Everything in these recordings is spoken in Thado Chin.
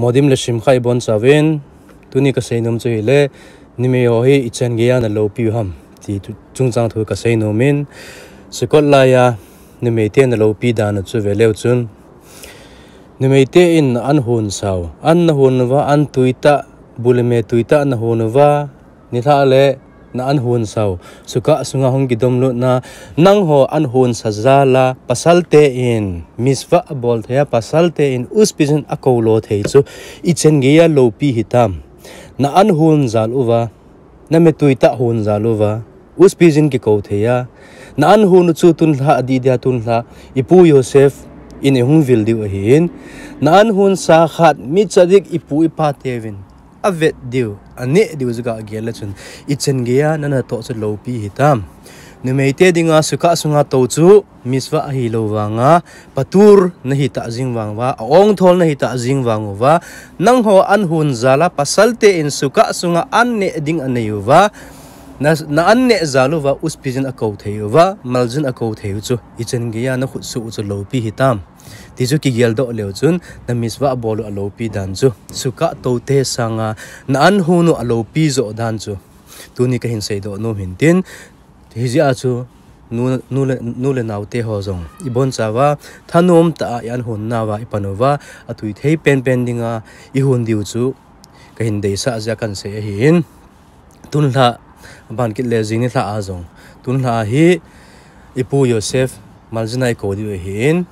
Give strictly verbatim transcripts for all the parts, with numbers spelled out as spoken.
Modim le Shimkha ibon chauvin, tuni kasei nom chu hile, numei ho hi ichan geiya naloupi u ham ti chungchang thu kasei nom in, Sukkot laiya numeite naloupi dan u chu veleu chun, numeite in na an hon sau, an nahon uva, an tuitah, bu le me tuitah nahon uva, nilhah le na an hon sau, Sukkah sunga hung kidomlutna, nangho an hon sa jal a, pasalte in mitzvah abol thei a, pasalte in uspizin akou lo thei chu, ichan geiya loupi hitam. Na an hon jal uva, na me tuitah hon jal uva, uspizin kikou thei a, na an hon u chu tunlha, adihdia tunlha, ipu Yosef in ihung vil diu ahin, na an hon sa khat mi tzadik ipu ipa teuvin avet diu, aneh diu chu gagel le chun, ichan geiya nanatoh chu loupi hitam. Numeite dinga Sukkah sunga tou chu mitzvah ahilou vanga, patur nahitah jing vang uva, aongthol nahitah jing vang uva, nangho an hon jal a, pasalte in Sukkah sunga an neh ding anei uva, na, na an neh jal uva, uspizin akou thei uva, maljin akou thei u chu, ichan geiya nakhutsuh u chu loupi hitam. Ti chu kigeldoh leu chun, na mitzvah bol u aloupi dan chu, Sukkah toute sanga na an hon u aloupi joh dan chu, tuni kahin seidoh nom hintin, hijeh a chu, nu, nu le, nu le naote ho jong, ibon chauva, thanom tah a i an hon nauva, ipan uva, atui thei penpen dinga, ihon diu chu, kahin deisah jeh a kahin sei ahin. Tunlha, aban kit le jing nilhah a jong, tunlha hi, ipu Yosef, maljin a ikou diu ahin.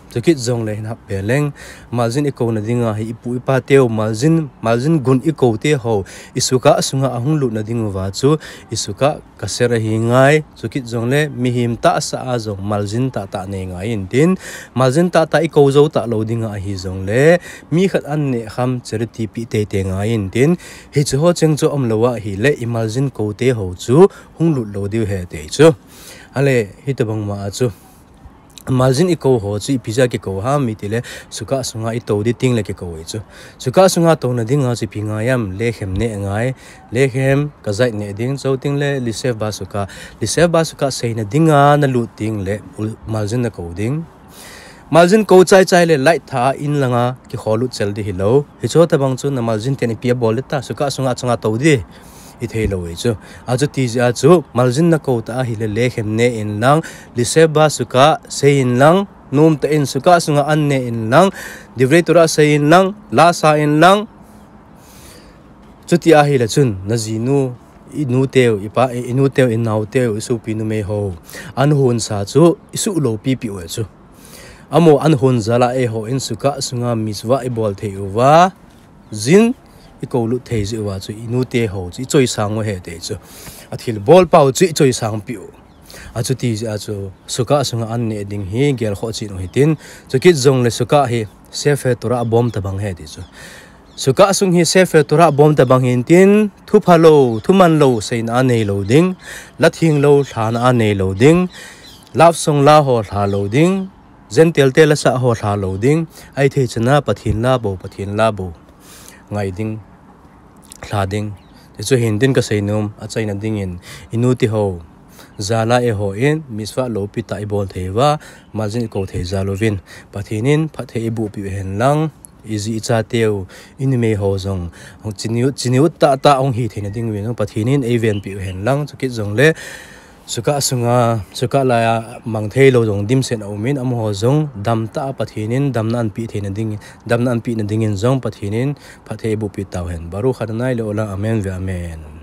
Chukit jongle hin hap beleng, maljin ikouna dinga hi ipu ipa teu, maljin, maljin gun ikoute ho, i Sukkah sunga ahung lutna ding uva chu, i Sukkah kasher ahi ngai, chukit jongle, mihem tahsa a jong, maljin tahtah nei ngai intin, maljin tahtah ikou jou talou dinga ahi jongle, mi khat an neh kham charity pi teitei ngai intin, hiche ho cheng chu umlou ahile, i maljin koute ho chu, hung lut lou diu ahi ti chu. Ale, hitobang ma a chu. Maljin ikou ho chu ipi jeh a kikou ham itile, Sukkah sunga itou ding tengle kikou ahi chu. Sukkah sunga touna dinga chu ipi ngai ham, lechem neh ngai, lechem kazait neh ding, chuteng le Lisheva Sukkah, Lisheva Sukkah seina dinga nalut tengle, maljin nakou ding. Maljin kou chaichai le light tha a in langa kikholut chel ding hilou. Hiche tobang chu na maljin ten ipi abol le ta, Sukkah sunga chunga tou ding. Ithei lou ahi chu. Achuti jeh a chu, maljin nakou ta ahile lechem ne in lang, Lisheva Sukkah sei in lang, nomtah in Sukkah sunga an ne in lang, Divrei Torah sei in lang, la sa in lang. Chuti ahile chun, najinu, inuteu, ipa, inuteu, inaoteu, isopi numei ho. An hon sa chu, isuh lou pipi u ahi chu. Amaho an hon jal a eihon Sukkah sunga mitzvah ibol thei uva. Jin ikou lut thei jeh uva chu inute ho chu ichoisang u ahi ti chu. Athilbol pau chu ichoisang piu. Achuti jeh a chu Sukkah sunga an ne ding hi gelkhoh cheh u hitin. Chukit jongle Sukkah hi Sefer Torah abom tabang ahi ti chu. Sukkah sung hi Sefer Torah abom tabang hintin, thuphalou, thumanlou seina a neilou ding, la thenglou lhana a neilou ding, love song la ho lhalou ding, Gentile te lasa ho lhalou ding, ahithei chana Pathen la bou, Pathen la bou ngai ding, lha ding. Tichu hintin kasei nom, achaina dingin, inute ho jal a eihon, mitzvah loupi tah ibol thei uva, maljin ikou thei jal uvin, Pathen in phatthei eiboh piu hen lang, iji ichateu, inumei ho jong, hung chiniu, chiniu tahtah hung hi theina ding uvin, Pathen in eiven piu hen lang, chukit jongle, Sukkah sunga, Sukkah laiya mang theilou jong dimset aumin, amaho jong, damtah a Pathen in, damna anpeh theina ding, damna anpeh na dingin jong, Pathen in, phatthei eiboh pi tau hen. Baruch Adonai leolam, amen ve amen.